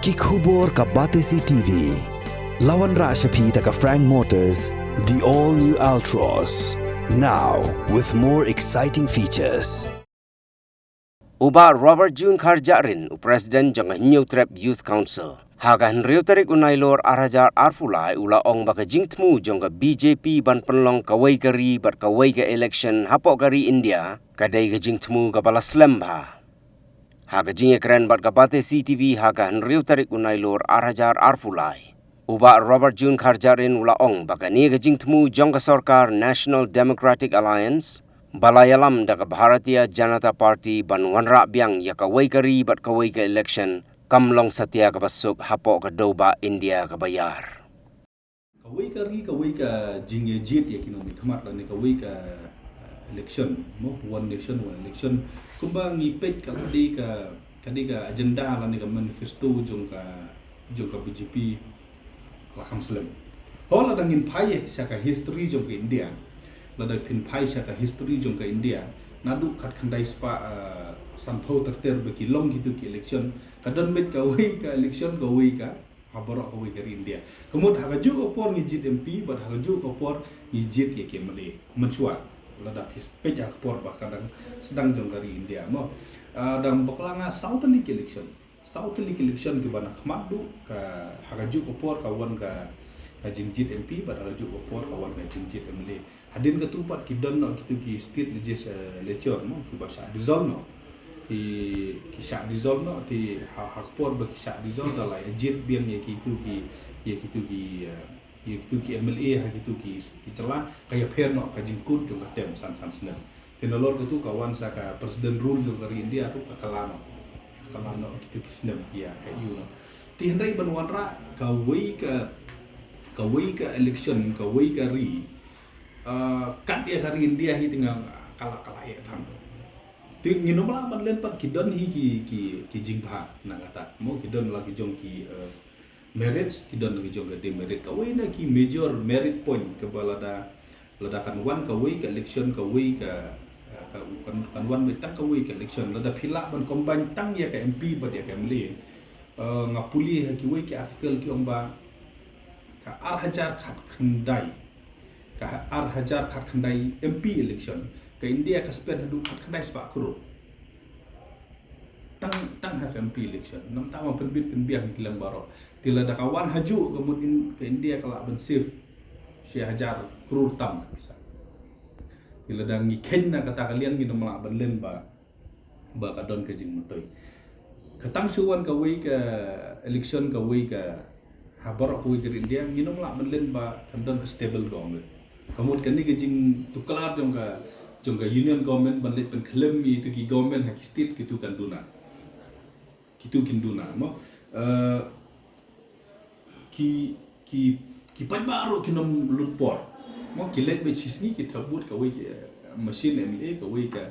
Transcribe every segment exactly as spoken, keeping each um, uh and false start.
Ki khubor ka Batesi T V. La wanrah sha phi da ka Frank Motors, the all new Altroz. Now with more exciting features. U Bah Robert June Kharjahrin, u President jong ka Hynñiewtrep Youth Council, ha ka hynriew tarik u Nailur ar hajar arphew lai u la ong ba ka jingthmu jong ka B J P ban pynlong kawei ka ri bad kawei ka election hapoh ka ri India ka dei ka jingthmu kaba la slem bha. Ha ka jingïakren bad ka Batesi T V ha ka hynriew tarik u Nailur ar hajar arphew lai, u Bah Robert June Kharjahrin u la ong ba kane ka jingthmu jong ka sorkar National Democratic Alliance ba la ïalam da ka Bharatiya Janata Party ban wanrah biang ïa kawei ka ri bad kawei ka election kam long satia kaba suk hapoh ka dewbah India kaba ïar. Kawei ka ri, kawei ka jingïajied ïa ki nongmihkhmat lane kawei ka, uh, election, mo, one nation, one election. Kumba ngi peit ka dei ka, ka dei ka agenda lane ka manifesto jong ka, jong ka B J P la kham slem. Ho lada ngin phai sha ka history jong ka India, lada phin phai sha ka history jong ka India, naduh khatkhyndai spah, uh, sanphew ter ter ba ki long kitu ki election, ka don beit kawei ka election, kawei ka ha baroh kawei ka ri India. Ka mut ha kajuh ka por ngi jied M P bad ha kajuh ka por ngi jied ïa ki M L A. Mynshuwa lada phi peit ha ka por ba ka dang sdang jong ka ri India, mo. Ah, dang bakla nga saw tylli ki election. Saw tylli ki election kiba na khmat duh ka, ha kajuh ka por ka wan ka, ka jingjied M P bad ha kajuh ka por ka wan ka jingjied M L A. Hadien katu pat ki don noh kitu ki state legislature, mo, kiba shah dissolve noh. Ki, ki shah dissolve noh, te ha, ha ka por ba ki shah dissolve da la ïajied biang ïa kitu ki, ïa kitu ki, eh, ïa kitu ki M L A ha kitu ki, ki jylla, ka ïapher noh ka jingkut jong ka term san san snem. Te nalor katu ka wan sa ka President rule jong ka ri India ruh ka kylla noh. Ka kylla noh kitu ki snem, ïa ka ïoh noh. Te hynrei ban wanrah kawei ka, kawei ka election, kawei ka ri, ah, kat ïa ka ri India hi te nga, ka la, ka la ïa tang. Te ngin ym lah ban len pat, ki don hi ki, ki, ki jingbha na kata. Mo, ki don la ki jong ki, eh, merit, ki don la ki jong ka demerit. Kawei na ki major merit point kaba lada, lada kan wan kawei ka election, kawei ka, eh, ka, kan, kan wan beit tang kawei ka election. Lada phi lah ban combine tang ïa ka M P bad ïa ka M L A. Eh, nga pule ha kiwei ki article ki ong ba ka ar hajar khatkhyndai, ka ha-, ar hajar khatkhyndai M P election, ka India ka spend haduh khatkhyndai spah klur. Tang, tang ha ka M P election. Namar ta ma pynbit pynbiang ki lem baroh. Te lada ka wan hajuh ka mut in, ka India ka lah ban save shi hajar klur tam ka pisa. Te lada ngi kheiñ na kata ka liang ngin ym lah ban len ba ba ka don ka jingmyntoi. Ka tang shu wan kawei ka election, kawei ka ha baroh kawei ka ri India, ngin ym lah ban len ba kan don ka stable government. Ka mut kane ka jingtuklar jong ka, jong ka union government ban leit pynkhlem ïa kitu ki government ha ki state, kitu kan duna. Kitu kin duna, mo. Eh, ki, ki, ki paidbah ruh kin ym lut por. Mo, ki leit beit shisngi ki thep vote kawei ka, eh, machine M L A, kawei ka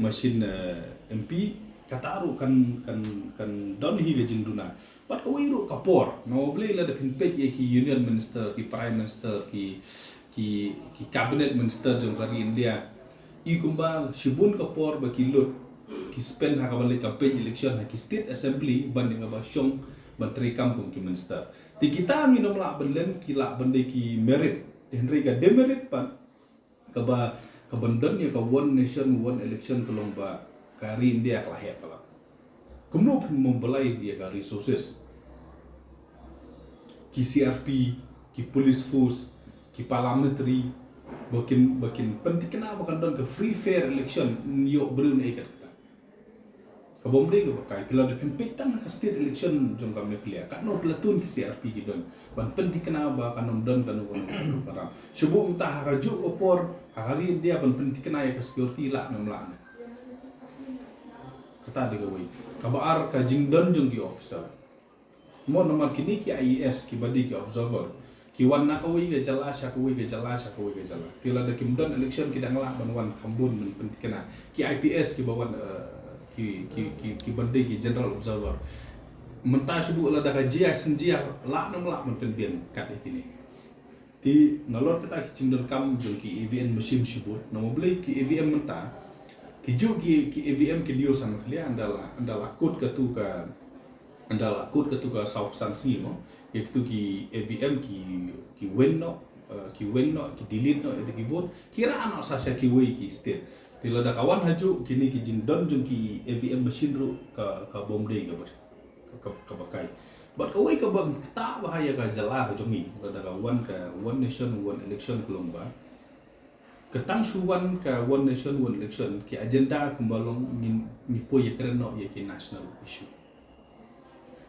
machine, eh, M P, kata ruh kan, kan, kan don hi ka jingduna. Bad kawei ruh ka por. Namar balei lada phin peit ïa ki union minister, ki prime minister, ki, ki, ki cabinet minister jong ka ri India, i kumba shibun ka por ba ki lut, ki spend ha kaba leit campaign election ha ki state assembly ban ïa kaba shong ban treikam kum ki minister. Te kita ngin ym lah ban lem ki lah ban dei ki merit. Te hynrei ka demerit pat kaba, kaban don ïa ka one nation one election ka long ba ka ri India ka la heh palat. Kumno phin mobilize ïa ka resources, ki C R P, ki police force, ki paramilitary, ba kin, ba kin pynthikna ba kan don ka free fair election, ym ïoh briew ne ei katta katta. Kaba ym dei kaba kai, te lada phin peit tang ha ka state election jong ka Meghalaya, katno platoon ki C R P ki don ban pynthikna ba kan ym don kano kano ka ram. Shu buh mynta ha kajuh ka por ha ka ri India ban pynthikna ïa ka security lah ne ym lah ne. Kata dei kawei. Kaba ar, ka jingdon jong ki officer. Mo, namar kine ki I A S kiba dei ki observer, ki wan na kawei ka jylla sha kawei ka jylla sha kawei ka jylla. Te lada kim don election ki dang lah ban wan kham bun ban pynthikna. Ki I P S kiba wan, eh, ki, ki, ki, kiba dei ki general observer. Mynta shu buh lada ka jia shen jia lah ne ym lah ban pynbiang kat ïa kine. Te nalor kata ki jingdonkam jong ki E V M machine shibun. Namar balei ki E V M mynta, ki juh ki, ki E V M ki dei sa Meghalaya, ynda la, ynda la kut katu ka, Ynda la kut katu ka saw phew san sngi mo, ïa kitu ki E V M ki, ki weng noh, eh, ki weng noh, ki delete noh ïa kitu ki vote, ki rah noh sa sha kiwei ki state. Te lada ka wan hajuh kine ki jingdon jong ki E V M machine ruh ka, ka bym dei kaba, ka, kaba kai. Bad kawei kaba ktah bha ïa ka jylla ka jong ngi, lada ka wan ka one nation one election ka long ba, ka tang shu wan ka one nation one election, ki agenda kumba long ngi, ngi poi ïakren noh ïa ki national issue.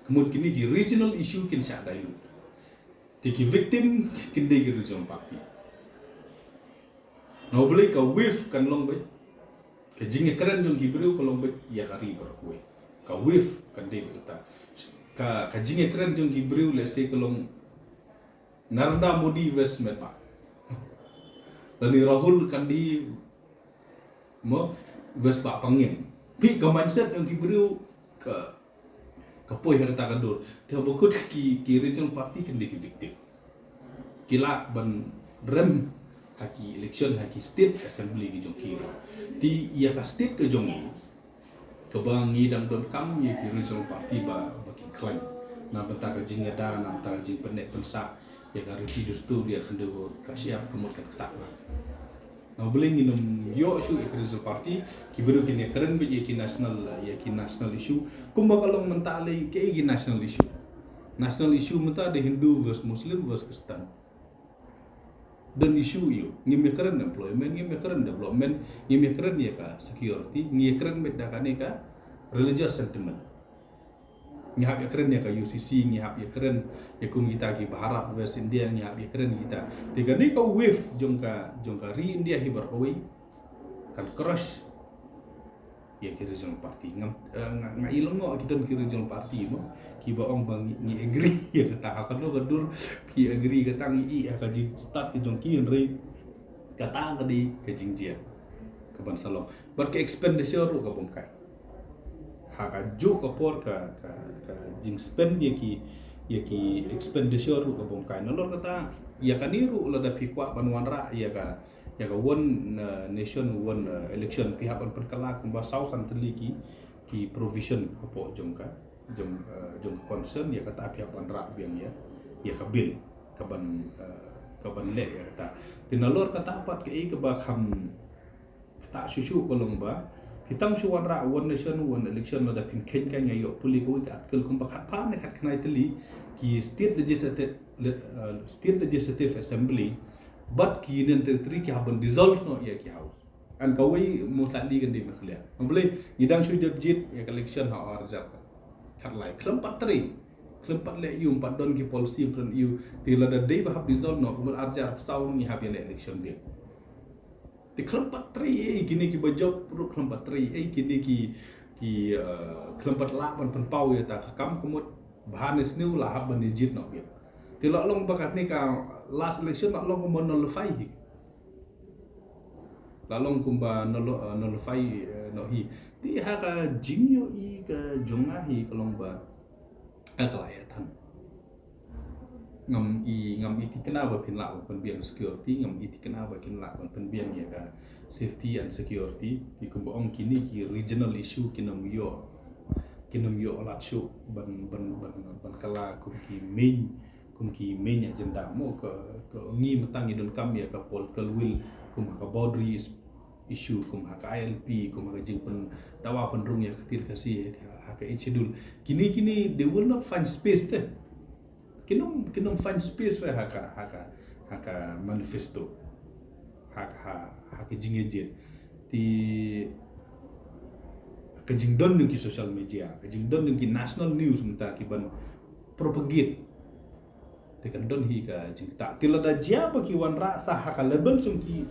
Ka mut kine ki regional issue kin shah dilute. Te ki victim kin dei ki regional party. Na U Blei ka wave kan long beit, ka jingïakren jong ki briew ka long beit ïa ka ri baroh kawei. Ka wave kan dei beit kata. Ka, ka jingïakren jong ki briew, let's say, ka long Narendra Modi West Metbah, lane Rahul Gandhi mo West Bah Pangin. Phi, ka mindset jong ki briew ka, ka poi ha kata ka dur. Te haba kut ki, ki regional party kin dei ki victim. Ki lah ban rem ha ki election, ha ki state assembly ki jong ki. Te ïa ka state ka jong ngi, kaba ngi dang donkam ïa ki regional party ba, ba kin khlaiñ. Na bynta ka jingïada, na bynta ka jingpynneh pynsah ïa ka riti dustur, ïa ka khyndew ka shyiap, ka mut ka ktah bha. Na U Blei ngin ym ïoh shuh ïa ki regional party, ki briew kin ïakren beit ïa ki national, ïa ki national issue. Kumba ka long mynta lei, kaei ki national issue? National issue mynta dei Hindu versus Muslim versus Christian. Don issue ïa u. Ngim ïakren employment, ngim ïakren development, ngim ïakren ïa ka security, ngi ïakren beit da kane ka religious sentiment. Ngi hap ïakren ïa ka U C C, ngi hap ïakren ïa kum kita ki Bharat versus India, ngi hap ïakren kita. Te kane ka wave jong ka, jong ka ri India hi baroh kawei kan crush ïa ki regional party. Ngam, eh, nga, nga i lyngngoh ki don ki regional party mo, kiba ong ba ngi, ngi agree ïa kata, ha kano ka dur phi agree, kata ngi i ha ka jingstad ka jong ki, hynrei kata ka dei ka jingjia kaban sa long. Bad ka expenditure ruh ka bym kai. Ha kajuh ka por ka, ka, ka jingspend ïa ki, ïa ki expenditure ruh ka bym kai. Nalor kata, ïa kane ruh lada phi kwah ban wanrah ïa ka, ïa ka one, uh, nation one, uh, election, phi hap ban pynkylla kumba saw san tylli ki, ki provision hapoh jong ka, jong, uh, jong ka constitution, ïa kata phi hap ban rah biang ïa, ïa ka bill kaban, uh, kaban leh ïa kata. Te nalor kata pat kaei kaba kham ktah shuh shuh ka long ba, phi tang shu wanrah one nation one election, lada phin kheiñ ka, nga ïoh pule kawei ka article kumba khatphra ne khatkhyndai tylli ki state legislative, le-, uh, state legislative assembly bad ki union territory ki hap ban dissolve noh ïa ki house. Yn kawei most likely kan dei Meghalaya. Namar balei? Ngi dang shu dep jied ïa ka election ha ar hajar khatlai. Khlem pat trei, khlem pat leh ïa u, ym pat don ki policy ym pat don ïa u. Te lada dei ba hap dissolve noh, kumba ar hajar arphew saw ngi hap ïa leh election biang. Te khlem pat trei ei, kine kiba jop ruh khlem pat trei ei, kine ki, ki, uh, khlem pat lah ban pynpaw ïa kata ka kam, ka mut bha ne sniew la hap ban ïa jied noh biang. Te la long ba katne ka last election la long kumba nullify hi. La long kumba nullo-, uh, nullify, uh, noh hi. Te ha ka jingïohi ka jong nga hi ka long ba, ka la ïa than. Ngam i, ngam i thikna ba phin lah ban pynbiang security, ngam i thikna ba kin lah ban pynbiang ïa ka safety and security. Te kumba ong, kine ki regional issue kin ym ïoh, kin ym ïoh lad shuh ban, ban, ban, ban kylla kum ki main, kum ki main agenda mo. Ka, ka ngi mynta ngi donkam ïa ka political will, kum ha ka boundary is-, issue, kum ha ka I L P, kum ha ka jingpyndawa pynrung ïa ka ktien Khasi ha, ha ka Eighth Schedule. Kine, kine, they will not find space te. Kin ym, kin ym find space re ha ka, ha ka, ha ka manifesto, ha ka, ha, ha ka jingïajied. Te ka jingdon jong ki social media, ka jingdon jong ki national news mynta kiban propagate, te kan don hi ka jingktah. Te lada jia ba ki wanrah sa ha ka level jong ki,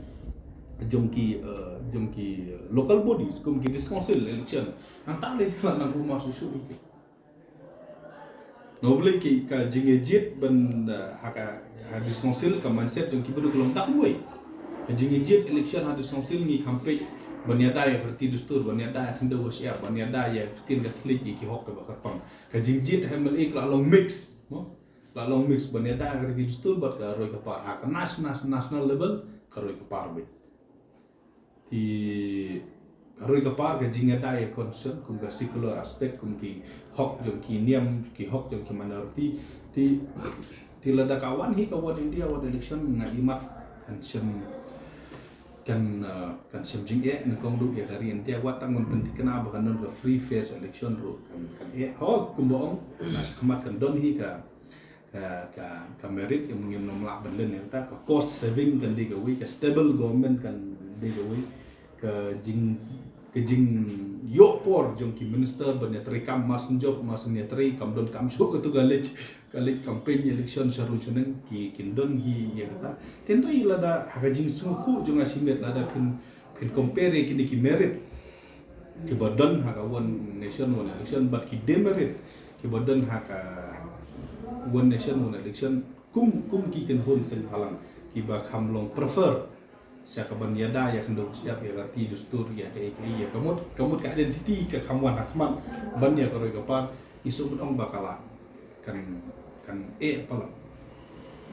jong ki, uh, jong ki, uh, local bodies, kum ki district council election, nangta lei te la nang ruh ma shuh shuh hi. Namar balei? Ki, ka jingïajied ban, uh, ha ka, ha district council, ka mindset jong ki briew ka long da kawei. Ka jingïajied election ha district council ngi kham peit ban ïada ïa ka riti dustur, ban ïada ïa ka khyndew ka shyiap, ban ïada ïa ka ktien ka thylliej, ïa ki hok kiba kyrpang. Ka jingjied ha M L A ka la long mix, mo? La long mix, ban ïada ïa ka riti dustur bad ka roi ka par. Ha ka nas-, nas-, national level ka roi ka par beit. Te Ka roi ka par ka jingïada ïa constitution kum ka secular aspect, kum ki hok jong ki niam, ki hok jong ki minority. Te, te lada ka wan hi ka One India One Election, nga ïohi mat kan shem, kan, uh, kan shem jingeh nyngkong ruh ïa ka ri India, wat tang ban pynthikna ba kan don ka free fair election ruh kan, kan eh. Ho, kumba ong, na shakhmat kan don hi ka, ka, ka, ka merit, ïa, ngim nym lah ban len ïa kata. Ka cost saving kan dei kawei, ka stable government kan dei kawei, ka jing, ka jingïoh por jong ki minister ban ïatrei kam, mar shu jop, mar shu ïatrei kam, don kam shuh, katu ka leit, ka leit campaign election sha ruh sha neng, ki, kin don hi ïa kata. Hynrei lada ha ka jingsngewthuh jong nga shimet, lada phin, phin compare kine ki merit kiba don ha ka One Nation One Election bad ki demerit kiba don ha ka One Nation One Election, kum, kum ki kynhun seng bhalang kiba kham long prefer sha ka ban ïada ïa ka khyndew shyiap, ïa ka riti dustur, ïa kaei kaei, ïa ka mut, ka mut ka identity ka kham wan ha khmat ban ïa ka roi ka par. Ngi sngewbha ong ba ka la kan, kan eh palat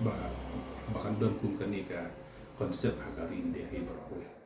ba, ba kan don kum kane ka concept ha ka ri India hi baroh kawei.